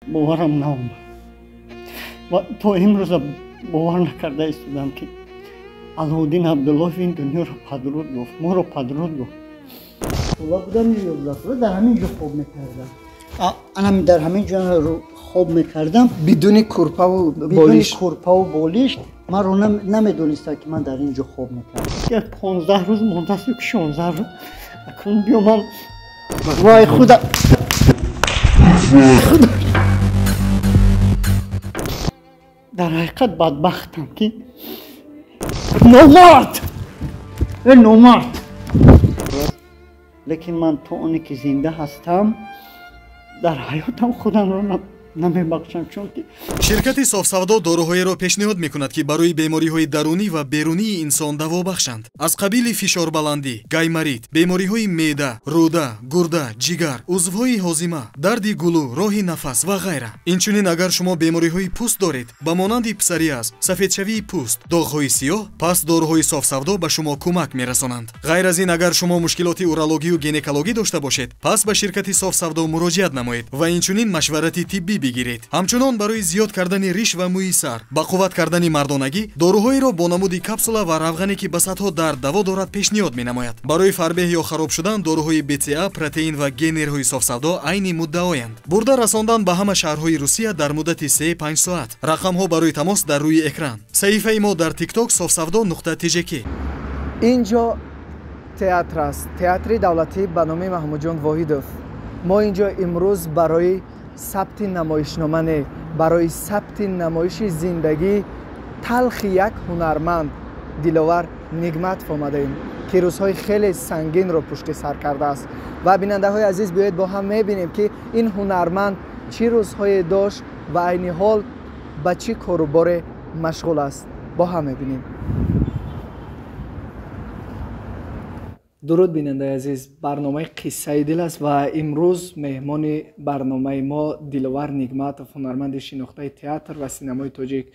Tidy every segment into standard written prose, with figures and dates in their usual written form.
Боварам наомад ва то имрӯза бовар накарда истодам, ки Алоуддин Абдуллоев ин дунёро падруд гуфт, моро падруд гуфт. Сола будам, 11 сола, дар ҳамин ҷо хоб мекардам. Анам дар ҳамин ҷо хоб мекардам. Бидуни курпаву болиш? Бидуни курпаву болишт. Маро намедонистам, ки ман дар ин ҷо хоб мекардам. 15 рӯз мондааст ё ки 16 рӯз. Акнун биё, ман, вой худа, дар ҳақиқат бадбахтам, ки номард, э номард. Лекин ман то оне ки зинда ҳастам, дар ҳаётам худамро намебахшам, чунки Ширкати Софсавдо доруҳоеро пешниҳод мекунад, ки барои бемориҳои дарунӣ ва берунии инсон даво бахшанд, аз қабили фишорбаландӣ, гайморит, бемориҳои меъда, рӯда, гурда, ҷигар, узвҳои ҳозима, дарди гулӯ, роҳи нафас ва ғайра. Инчунин, агар шумо бемориҳои пӯст доред, ба монанди псориаз, сафедшавии пӯст, доғҳои сиёҳ, пас доруҳои Софсавдо ба шумо кӯмак мерасонанд. Ғайр аз ин, агар шумо мушкилоти урологию гинекологӣ дошта бошед, пас ба ширкати Софсавдо муроҷиат намоед ва инчунин машварати тиббӣ бигиред. Ҳамчунон, барои зиёд кардани риш ва мӯи сар, ба қувват кардани мардонагӣ доруҳоеро бо намуди капсула ва равғане, ки ба садҳо дард даво дорад, пешниҳод менамояд. Барои фарбеҳ ё хароб шудан доруҳои БЦА, протеин ва генерҳои Софсавдо айни муддаоянд. Бурда расондан ба ҳама шаҳрҳои Русия дар муддати 3-5 соат. Рақамҳо барои тамос дар рӯи экран. Саҳифаи мо дар Тикток: софсавдо.тжк. Ин ҷо театр аст, театри давлатӣ ба номи Маҳмудҷон Воҳидов. Мо ин ҷо имрӯз барои сабти намоишнома не, барои сабти намоиши зиндагии талхи як ҳунарманд, Диловар Нигматов, омадаем, ки рӯзҳои хеле сангинро пушти сар кардааст. Ва, бинандаҳои азиз, биёед, бо ҳам мебинем, ки ин ҳунарманд чӣ рӯзҳое дошт ва айни ҳол ба чӣ коруборе машғул аст. Бо ҳам мебинем. Дуруд, бинандаи азиз! Барномаи «Қиссаи дил» аст ва имрӯз меҳмони барномаи мо Диловар Нигматов, ҳунарманди шинохтаи театр ва синамои тоҷик.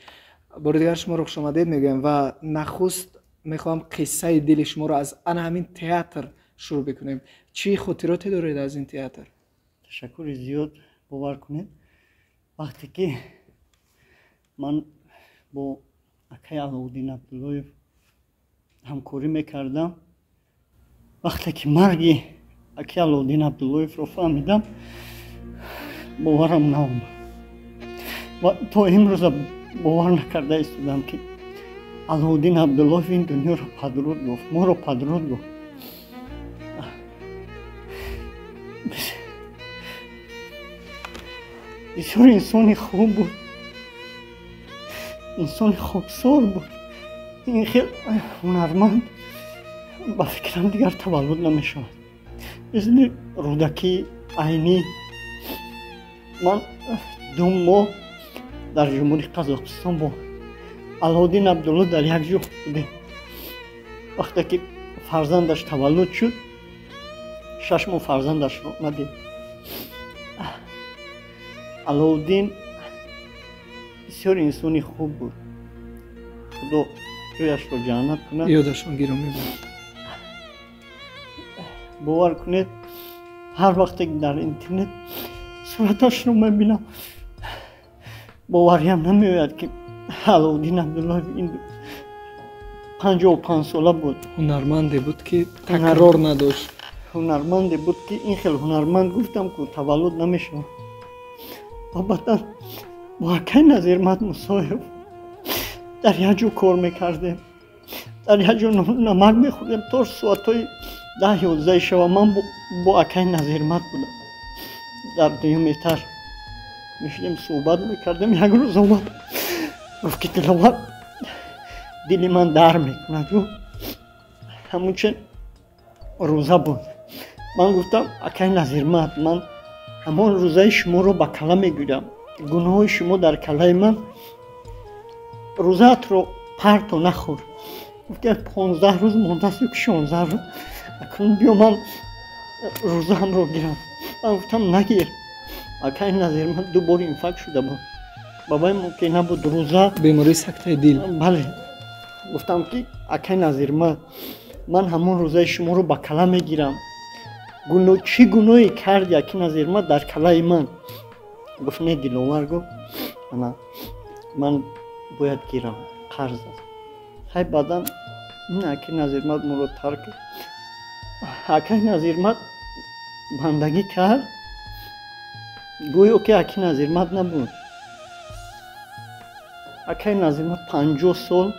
Бори дигар шуморо хушомадед мегӯям ва нахуст мехоҳам қиссаи дили шуморо аз ана ҳамин театр шурӯъ бикунем. Чӣ хотироте доред аз ин театр? Ташаккури зиёд. Бовар кунед, вақте ки ман бо акай Алоуддин Абдуллоев ҳамкорӣ мекардам, вақте ки марги аки Алоуддин Абдуллоевро фаҳмидам, боварам наомад ва то имрӯза бовар накарда истодам, ки Алоуддин Абдуллоев ин дунёро падруд гуфт, моро падруд гуфт. Бисёр инсони хуб буд, инсони хоксор буд. Ин хел ҳунарманд, ба фикрам, дигар таваллуд намешавад, мисли Рӯдакӣ, Айнӣ. Ман 2 моҳ дар Ҷумҳурии Қазоқистон бо Алоуддин Абдулло дар як ҷо будем. Вақте ки фарзандаш таваллуд шуд, 6 моҳ фарзандашро надид. Алоуддин бисёр инсони хуб буд, Худо ҷояшро ҷаннат кунад. Ёдашон гиромӣ буд. Бовар кунед, ҳар вақте ки дар интернет сураташро мебинам, бовариам намеояд, ки Алоуддин Абдуллоев ин 55 сола буд. Ҳунарманде буд, ки такрор надошт. Ҳунарманде буд, ки ин хел ҳунарманд, гуфтам ку, таваллуд намешавад. Ва баъдан бо акай Назирмат Мусоев дар як ҷо кор мекардем, дар як ҷо намак мехӯрдем. То соатҳои 10-11 шава ман бо акай Назирмат будам, дар дуюм этаж мешудем, суҳбат мекардем. Як рӯз омад, гуфт, ки «Диловар, дили ман дар мекунад», гуфт. Ҳамунча рӯза буд. Ман гуфтам: «Акай Назирмат, ман ҳамон рӯзаи шуморо ба кала мегирам, гуноҳои шумо дар калаи ман, рӯзаатро парто, нахӯр». Гуфт: «15 рӯз мондааст ё ки 16 рӯз, акнун биё, ман рӯзаамро гирам». Ман гуфтам: «Нагир, акай Назирмат». Ду бор инфаркт шуда буд, бабаи мумкин набуд рӯза. Бемории сактаи дил. Бале. Гуфтам, ки «Акай Назирмат, ман ҳамон рӯзаи шуморо ба кала мегирам. Чӣ гуноҳе карди, аки Назирмат, дар калаи ман? Гуфт не, Диловар, гуфт, ана ман бояд гирам, қарз аст. Хай, баъдан аки Назирмат моро тарк кард. Акай Назирмат бандагӣ кард, гӯё ки аки Назирмат набуд. Акай Назирмат 50 сол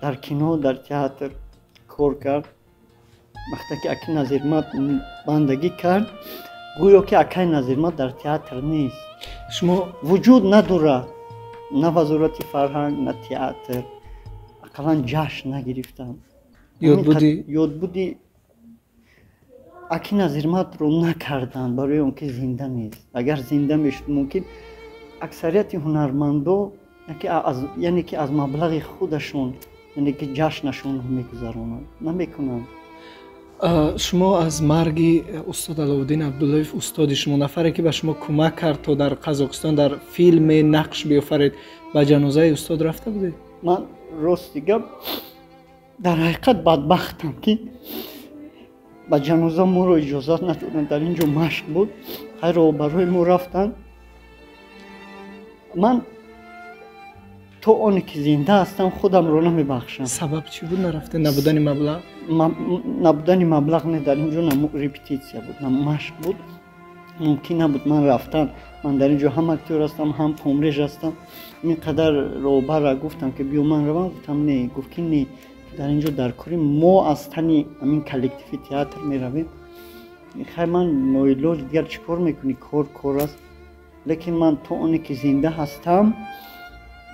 дар кино, дар театр кор кард. Вақте ки аки Назирмат бандагӣ кард, гӯё ки акай Назирмат дар театр нест. Шумо вуҷуд надорад, на вазорати фарҳанг, на театр, ақаллан ҷашн нагирифтанд. Ёдбуди ёдбуди аки Назирматро накарданд, барои он ки зинда нест. Агар зинда мешуд, мумкин аксарияти ҳунармандо, яъне ки аз маблағи худашон, яъне ки ҷашнашонро мегузаронанд, намекунанд. Шумо аз марги устод Аловуддин Абдуллоев, устоди шумо, нафаре ки ба шумо кӯмак кард то дар Қазоқистон дар филме нақш биёфаред, ба ҷанозаи устод рафта будед? Ман рости гап, дар ҳақиқат бадбахтам, ки ба ҷаноза моро иҷозат надоданд. Дар ин ҷо машқ буд. Хайро, барои мо рафтанд. Ман то оне ки зинда ҳастам, худамро намебахшам. Сабаб чӣ буд нарафте? Набудани маблағ? Набудани маблағ не, дар ин ҷо репетитсия буд, машқ буд, мумкин набуд ман рафтан. Ман дар ин ҷо ҳам актёр ҳастам, ҳам помреж ҳастам. Ин қадар роҳбарра гуфтам, ки биё, ман равам. Гуфтам не. Гуфт, ки не, дар ин ҷо дар кори мо аз тани ҳамин коллективи театр меравем. Хай, ман ноилоҷ, дигар чӣ кор мекунӣ, кор кор аст. Лекин ман то оне ки зинда ҳастам,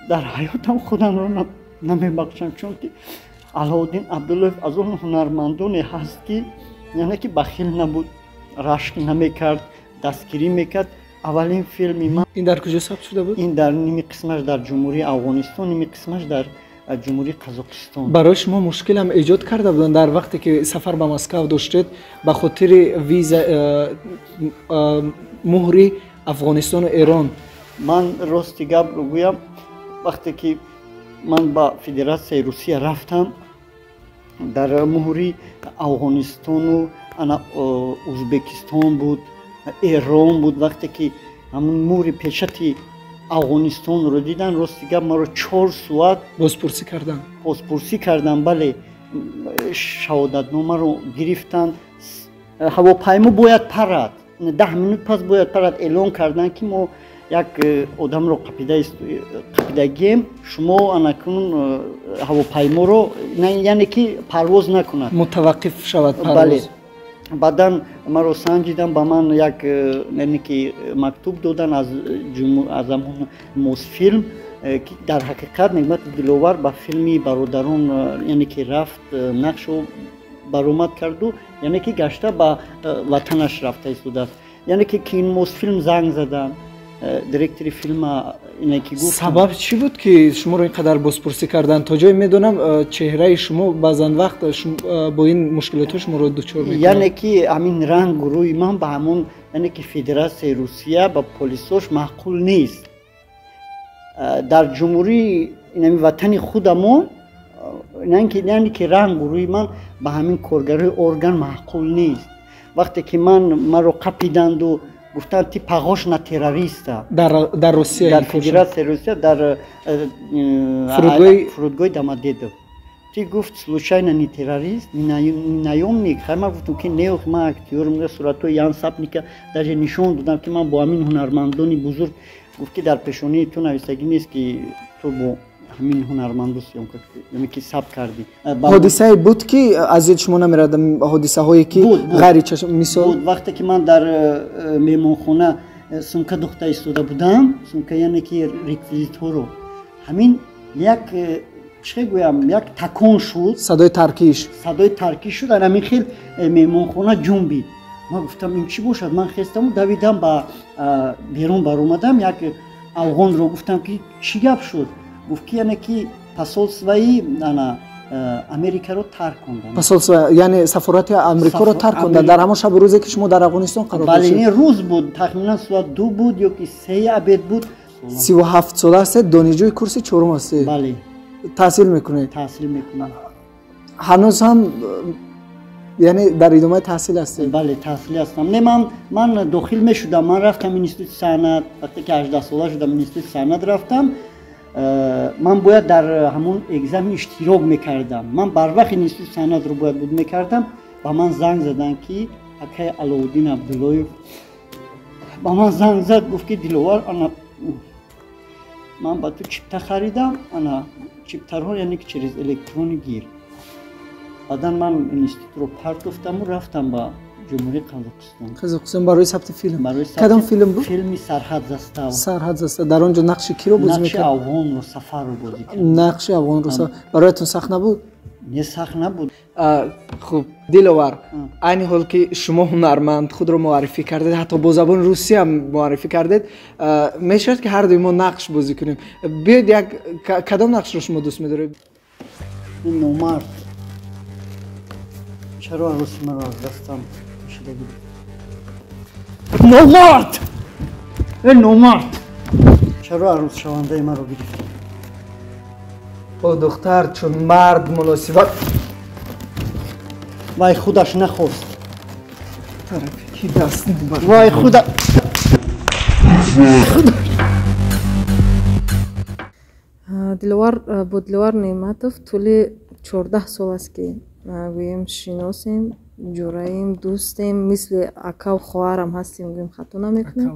дар ҳаётам худамро намебахшам, чунки Алоуддин Абдуллоев аз он ҳунармандоне ҳаст, ки яъне ки бахил набуд, рашк намекард, дастгирӣ мекард. Аввалин филми ман Ин дар куҷо сабт шуда буд? Ин дар ними қисмаш дар Ҷумҳурии Афғонистон, ними қисмаш дар Ҷумҳурии Қазоқистон. Барои шумо мушкилам эҷод карда буданд дар вақте ки сафар ба Москав доштед, ба хотири виза, муҳри Афғонистону Эрон? Ман рости гапро гӯям, вақте ки ман ба Федератсияи Русия рафтам, дар муҳри Афғонистону ана Ӯзбекистон буд, Эрон буд. Вақте ки ҳамун муҳри печати Афғонистонро дидан, рости гап, маро 4 соат Бозпурсӣ кардан? Бозпурсӣ кардан, бале. Шаҳодатномаро гирифтанд. Ҳавопаймо бояд парад, 10 минут пас бояд парад. Эълон карданд, ки мо як одамро қапидагием, шумо анакун ҳавопайморо, яъне ки парвоз накунад. Мутаваққиф шавад. Бале. Баъдан маро санҷидан, ба ман як яъне ки мактуб додан аз ҳамон Мосфилм, ки дар ҳақиқат Нигмати Диловар ба филми Бародарон, яъне ки рафт, нақшу баромад карду, яъне ки гашта ба ватанаш рафта истодааст. Яъне ки Мосфилм занг заданд, директори филма ине ки гуфт. Сабаб чӣ буд, ки шуморо ин қадар бозпурсӣ карданд? То ҷое медонам, чеҳраи шумо баъзан вақт бо ин мушкилотҳо шуморо дучор мекунад. Яъне ки ҳамин рангу рӯи ман ба ҳамон, яъне ки Федератсияи Русия, ба полисош маъқул нест. Дар ҷумҳурии инами ватани худамон, яъне ки рангу рӯи ман ба ҳамин коргарои орган маъқул нест. Вақте ки ман маро қапиданду гуфтанд: «Ты похож на террориста». Дар Русия? Дар Федератсияи Русия, дар фурудгоҳи Домодедово. Ты, гуфт, случайно не террорист, не наёмник? Хай, ман гуфтам, ки не, ман актёрм. Суратҳои Ян Сапника даже нишон додам, ки ман бо ҳамин ҳунармандони бузург. Гуфт, ки дар пешонии ту навистагӣ нест, ки ту бо ҳамин ҳунарманду съёмка, яъне ки сабт кардӣ. Ҳодисае буд, ки аз ёди шумо намерад, ҳодисаҳое ки ғайричашм, мисол? Вақте ки ман дар меҳмонхона сумка духта истода будам, сумка, яъне ки реквизитҳоро, ҳамин як, чӣ гӯям, як такон шуд. Садои таркиш? Садои таркиш шуд, ҳамин хел меҳмонхона ҷунбид. Ман гуфтам: «Ин чӣ бошад?» Ман хестаму давидам, ба берун баромадам. Як афғонро гуфтам, ки чӣ гап шуд? Гуфт, ки яъне ки посольствои ана Америкаро тарк кундан. Посольство, яъне сафорати Амрикоро тарк кундан дар ҳамон шабу рӯзе, ки шумо дар Афғонистон қарор доштед? Бале, ин рӯз буд, тахминан соат 2 буд ё ки 3 обед буд. 37 сола ҳастед, донишҷӯи курси чорум ҳастед? Бале. Таҳсил мекунед? Таҳсил мекунам. Ҳанӯз ҳам Яъне дар идомаи таҳсил ҳастед? Бале, таҳсилӣ ҳастам. Не, ман дохил мешудам. Ман рафтам институти санъат. Вақте ки 18 сола шудам, институти санъат рафтам. Ман бояд дар ҳамон экзамен иштирок мекардам. Ман барвақт институти санъатро бояд буд мекардам. Ба ман занг заданд, ки акай Алоуддин Абдуллоев ба ман занг зад, гуфт, ки Диловар, ана ман ба ту чипта харидам, ана чиптарҳо, яъне ки через электронӣ гир. Баъдан ман институтро партофтаму рафтам ба Ҷумҳурии Қазоқистон. Қазоқистон барои сабти филм. Кадом филм буд? Филми «Сарҳад застава». «Сарҳад застава». Дар он ҷо нақши киро бозӣ нақши мекард? Афғонро, Сафарро бозӣ кард. Нақши афғонро. Бароятон сахт набуд? Не, сахт набуд. Хуб, Диловар, айни ҳол ки шумо ҳунарманд худро муаррифӣ кардед, ҳатто бо забони русӣ ҳам муаррифӣ кардед, мешавад, ки ҳар дуи мо нақш бозӣ кунем. Биёед, як кадом нақшро шумо дӯст медоред? Номард, чаро арӯси маро аз дастам кашида гирифт? Номард, э номард, чаро арӯсшавандаи маро гирифтӣ? Бо духтар чун мард муносибат. Вай худаш нахост. Тарафи ки даст мебарад? Вай худа. Диловар, бо Диловар Неъматов тӯли 14 сол аст, ки гӯем, шиносем, ҷураем, дӯстем, мисли акаву хоҳарам ҳастем, гӯем, хато намекунем.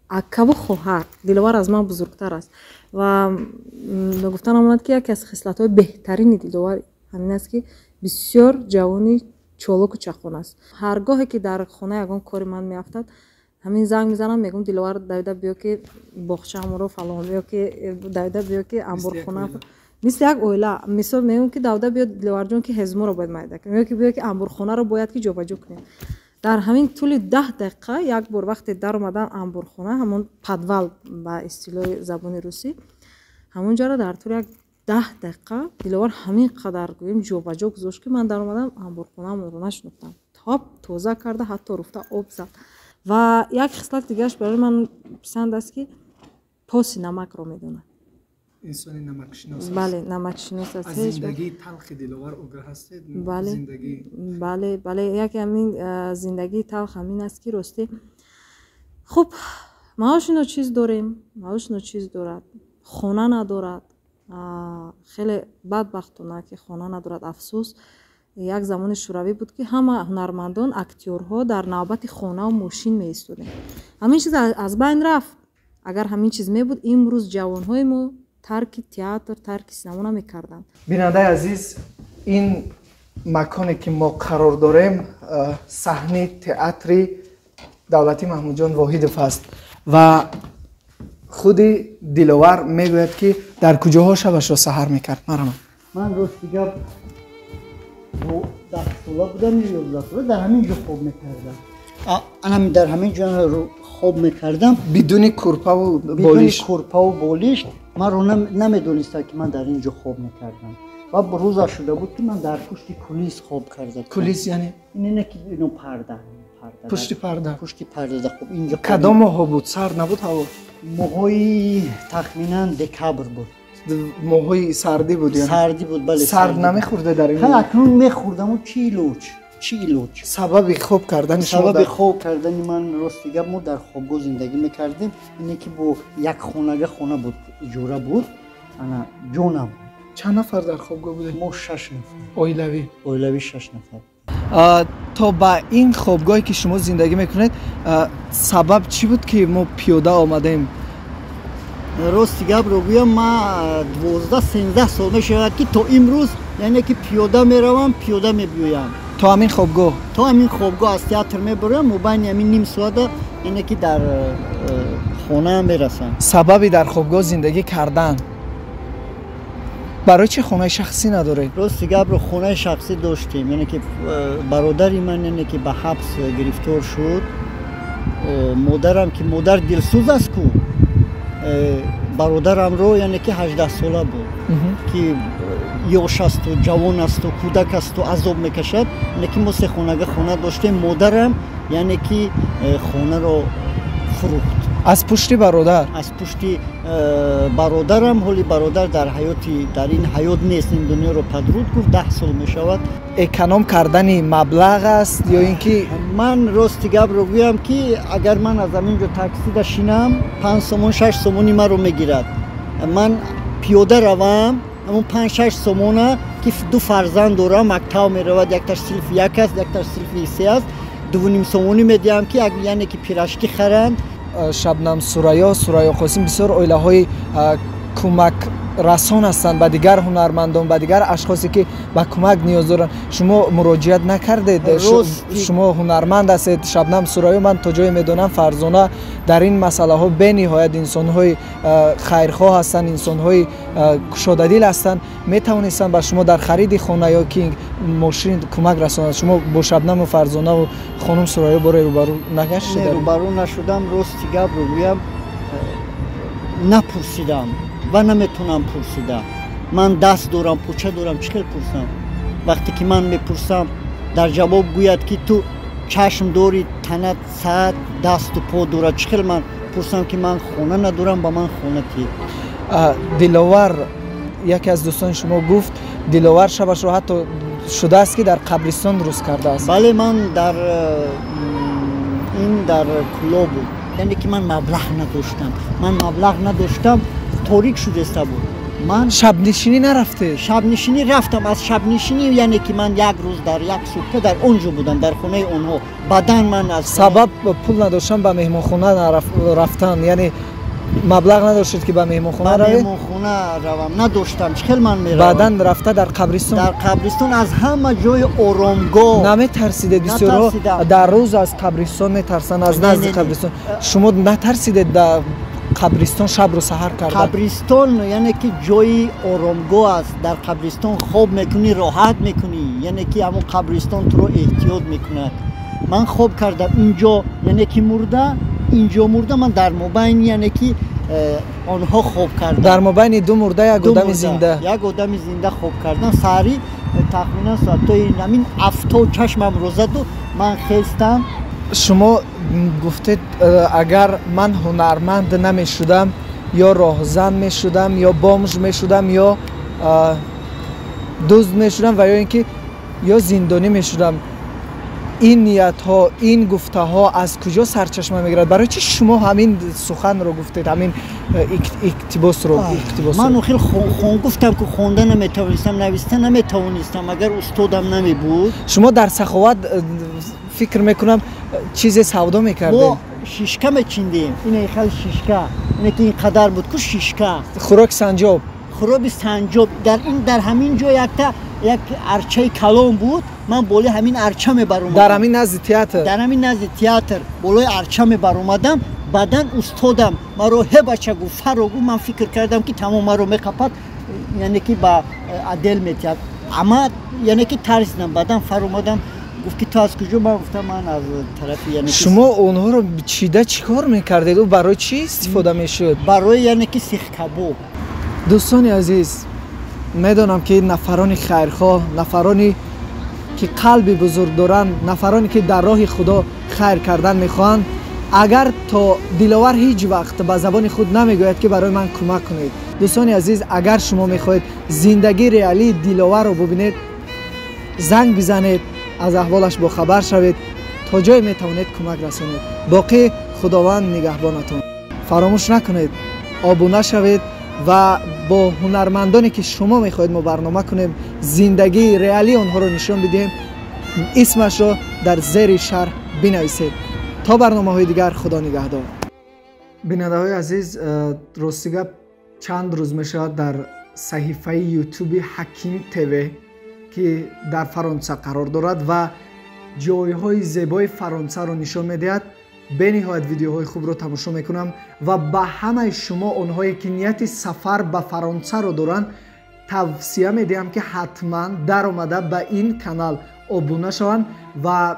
Акаву хоҳар. Диловар аз ман бузургтар аст ва гуфта намонад, ки яке аз хислатҳои беҳтарини Диловар ҳамин аст, ки бисёр ҷавони чолоку чақон аст. Ҳар гоҳе ки дар хона ягон кори ман меафтад, ҳамин занг мезанам, мегӯм: «Диловар, давида биё, ки боғчаамонро фалон, ё ки давида биё, ки амборхона». Мисли як оила. Мисол, мегӯм, ки давида биё, Диловарҷон, ки ҳезморо бояд майда кунем, ё ки биё, ки амборхонаро бояд ки ҷобаҷо кунем. Дар ҳамин тӯли 10 дақиқа як бор вақте даромадан амборхона, ҳамон подвал ба истилоҳи забони русӣ, ҳамон ҷоро дар тӯли як 10 дақиқа Диловар ҳамин қадар, гӯем, ҷобаҷо гузошт, ки ман даромадам, амборхонаамонро нашинохтам. Топ тоза карда, ҳатто руфта об зад. Ва як хислати дигараш барои ман писанд аст, ки поси намакро медонад. Инсони намакшинос аст. Бале, намакшинос аст. Аз зиндагии талхи Диловар огаҳ ҳастед? Бале, бале, бале. Яке ҳамин зиндагии талх ҳамин аст, ки ростӣ, хуб, маоши ночиз дорем, маоши ночиз дорад, хона надорад. Хеле бадбахтона, ки хона надорад. Афсӯс, як замони шӯравӣ буд, ки ҳама ҳунармандон, актёрҳо дар навбати хонаву мошин меистодем. Ҳамин чиз аз байн рафт. Агар ҳамин чиз мебуд, имрӯз ҷавонҳои мо тарки театр, тарки синамо намекарданд. Бинандаи азиз, ин маконе, ки мо қарор дорем, саҳни театри давлатии Маҳмудҷон Воҳидов аст ва худи Диловар мегӯяд, ки дар куҷоҳо шабашро саҳар мекард. Марҳамат. Ман, рости гап, бо 10 сола будам ё 11 сола, дар ҳамин ҷо хоб мекардам. Анам дар ҳамин ҷо хоб мекардам. Бидуни курпаву бидуни болиш? Курпаву болиш. Маро намедонистанд, ки ман дар ин ҷо хоб мекардам. Ва рӯза шуда буд, ки ман дар пушти кулис хоб карда. Кулис яъне? Ин ки ино парда, парда. Пушти парда. Пушти парда. Хоб инҷо. Кадом моҳҳо буд? Сард набуд ҳаво? Моҳҳои тахминан декабр буд. Моҳҳои сардӣ буд яъне? Сардӣ буд, бале. Сард намехӯрде дар ин? Ҳа, акнун мехӯрдаму чӣ илоҷ, чӣ илоҷ? Сабаби хоб кардани шумо? Сабаби хоб кардани ман, рости гап, мо дар хобгоҳ зиндагӣ мекардем. Ине ки бо як хонага, хона буд, иҷора буд, ана ҷо набуд. Чанд нафар дар хобгоҳ будед? Мо шаш нафар. Оилавӣ? Оилавӣ, шаш нафар. То ба ин хобгоҳе, ки шумо зиндагӣ мекунед, сабаб чӣ буд, ки мо пиёда омадем? Рости гапро гӯям, ман 12-13 сол мешавад, ки то имрӯз, яъне ки пиёда меравам, пиёда мебиёям. То ҳамин хобгоҳ? То ҳамин хобгоҳ. Аз театр мебароям, мобайни ҳамин ним соата, яъне ки дар хона мерасам. Сабаби дар хобгоҳ зиндагӣ кардан барои чӣ? Хонаи шахсӣ надоред? Рости гапро, хонаи шахсӣ доштем, яъне ки бародари ман, яъне ки ба ҳабс гирифтор шуд. Модарам, ки модар дилсӯз аст ку, бародарамро, яъне ки 18-сола буд, ки ёш асту ҷавон асту кӯдак асту азоб мекашад. Яъне ки мо се хонага хона доштем. Модарам, яъне ки хонаро фурӯхт. Аз пушти бародар? Аз пушти бародарам. Ҳоли бародар дар ҳаёти дар ин ҳаёт нест, ин дунёро падруд гуфт, 10 сол мешавад. Эконом кардани маблағ аст ё ин ки? Ман рости гапро гӯям, ки агар ман аз ҳамин ҷо таксида шинам, 5 сомон 6 сомони маро мегирад. Ман пиёда равам, ҳамон 5-6 сомона, ки 2 фарзанд дорам, мактаб меравад, якташ синфи 1 аст, якташ синфи 3 аст, 2.5 сомонӣ медиҳам, ки яъне ки пирашки харанд. Шабнам Сурайё, Сурайё Қосим бисёр оилаҳои кӯмакрасон ҳастанд ба дигар ҳунармандон, ба дигар ашхосе ки ба кӯмак ниёз доранд. Шумо муроҷиат накардед? Шумо ҳунарманд ҳастед. Шабнам Сурайё, ман то ҷое медонам, Фарзона дар ин масъалаҳо бениҳоят инсонҳои хайрхоҳ ҳастанд, инсонҳои кушодадил ҳастанд. Метавонистанд ба шумо дар хариди хона ё ки мошин кӯмак расонанд. Шумо бо Шабнаму Фарзонаву хонум Сурайё боре рӯбарӯ нагаштед? Рӯбарӯ нашудам, рости гапро гӯям, напурсидам ва наметавонам пурсида. Ман даст дорам, пӯча дорам, чӣ хел пурсам? Вақте ки ман мепурсам, дар ҷавоб гӯяд, ки ту чашм дорӣ, танат саат, дасту по дорад. Чӣ хел ман пурсам, ки ман хона надорам, ба ман хона тиҳ? Диловар, яке аз дӯстони шумо гуфт, Диловар шабашро ҳатто шудааст, ки дар қабристон рӯз кардааст. Бале, ман дар ин дар Кулоб буд. Яъне ки ман маблағ надоштам. Ман маблағ надоштам, торик шудеста буд. Ман шабнишинӣ нарафтед? Шабнишинӣ рафтам. Аз шабнишинӣ, яъне ки ман як рӯз дар як сутка дар он ҷо будам, дар хонаи онҳо. Баъдан ман аз сабаб пул надоштам ба меҳмонхона рафтан, яъне маблағ надоштед, ки ба меҳмонхона равед? Ба меҳмонхона равам надоштам, чӣ хел ман меравам? Баъдан рафта дар қабристон? Дар қабристон, аз ҳама ҷои оромгоҳ. Наметарсидед? Бисёрҳо дар рӯз аз қабристон метарсанд, аз назди қабристон. Шумо натарсидед дар қабристон шабро саҳар кардан? Қабристон яъне ки ҷои оромгоҳ аст. Дар қабристон хоб мекунӣ, роҳат мекунӣ, яъне ки ҳамон қабристон туро эҳтиёт мекунад. Ман хоб кардам инҷо, яъне ки мурда, инҷо мурда, ман дар мобайн, яъне ки онҳо хоб кардам. Дар мобайни ду мурда як одами зинда. Як одами зинда хоб кардам. Саҳари тахминан соатҳои ҳамин 7 чашмамро заду ман хестам. Шумо гуфтед, агар ман ҳунарманд намешудам, ё роҳзан мешудам, ё бомж мешудам, ё дузд мешудам ва ё ин ки ё зиндонӣ мешудам. Ин ниятҳо, ин гуфтаҳо аз куҷо сарчашма мегирад? Барои чӣ шумо ҳамин суханро гуфтед, ҳамин иқтибосро? Ман охир гуфтам, ки хонда наметавонистам, нависта наметавонистам, агар устодам намебуд. Шумо дар саховат, фикр мекунам, чизе савдо мекардед? Мо шишка мечиндем, ина хел шишка, ине ки ин қадар буд ку шишка. Хӯроки санҷоб. Хӯроки санҷоб. Дар ин дар ҳамин ҷо якта як арчаи калон буд, ман болои ҳамин арча мебаромадам. Дар ҳамин назди театр? Дар ҳамин назди театр болои арча мебаромадам. Баъдан устодам маро ҳе бача гуфт, фаро гуфт. Ман фикр кардам, ки тамом маро меқапад, яъне ки ба адел метиҳад. Амма яъне ки тарсидам. Баъдан фаромадам, гуфт, ки ту аз куҷо? Ман гуфтам, ман аз тарафи яъне Шумо онҳоро чида чӣ кор мекардед? Ӯ барои чӣ истифода мешуд? Барои яъне ки сихкабоб. Дӯстони азиз, медонам, ки нафарони хайрхоҳ, нафароне ки қалби бузург доранд, нафароне ки дар роҳи Худо хайр кардан мехоҳанд, агар то Диловар ҳеҷ вақт ба забони худ намегӯяд, ки барои ман кӯмак кунед. Дӯстони азиз, агар шумо мехоҳед зиндагии реалии Диловарро бубинед, занг бизанед, аз аҳволаш бохабар шавед, то ҷое метавонед кӯмак расонед. Боқӣ Худованд нигаҳбонатон. Фаромӯш накунед, обуна шавед ва бо ҳунармандоне ки шумо мехоҳед мо барнома кунем, зиндагии реалии онҳоро нишон бидиҳем, исмашро дар зери шарҳ бинависед. То барномаҳои дигар, Худо нигаҳдор. Бинандаҳои азиз, рости гап, чанд рӯз мешавад дар саҳифаи ютуби Ҳаким ТВ, ки дар Фаронса қарор дорад ва ҷойҳои зебои Фаронсаро нишон медиҳад, бениҳоят видеоҳои хубро тамошо мекунам ва ба ҳамаи шумо, онҳое ки нияти сафар ба Фаронсаро доранд, тавсия медиҳам, ки ҳатман даромада ба ин канал обуна шаванд ва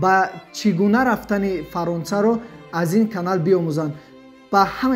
ба чӣ гуна рафтани Фаронсаро аз ин канал биомӯзанд. Ба ҳамаи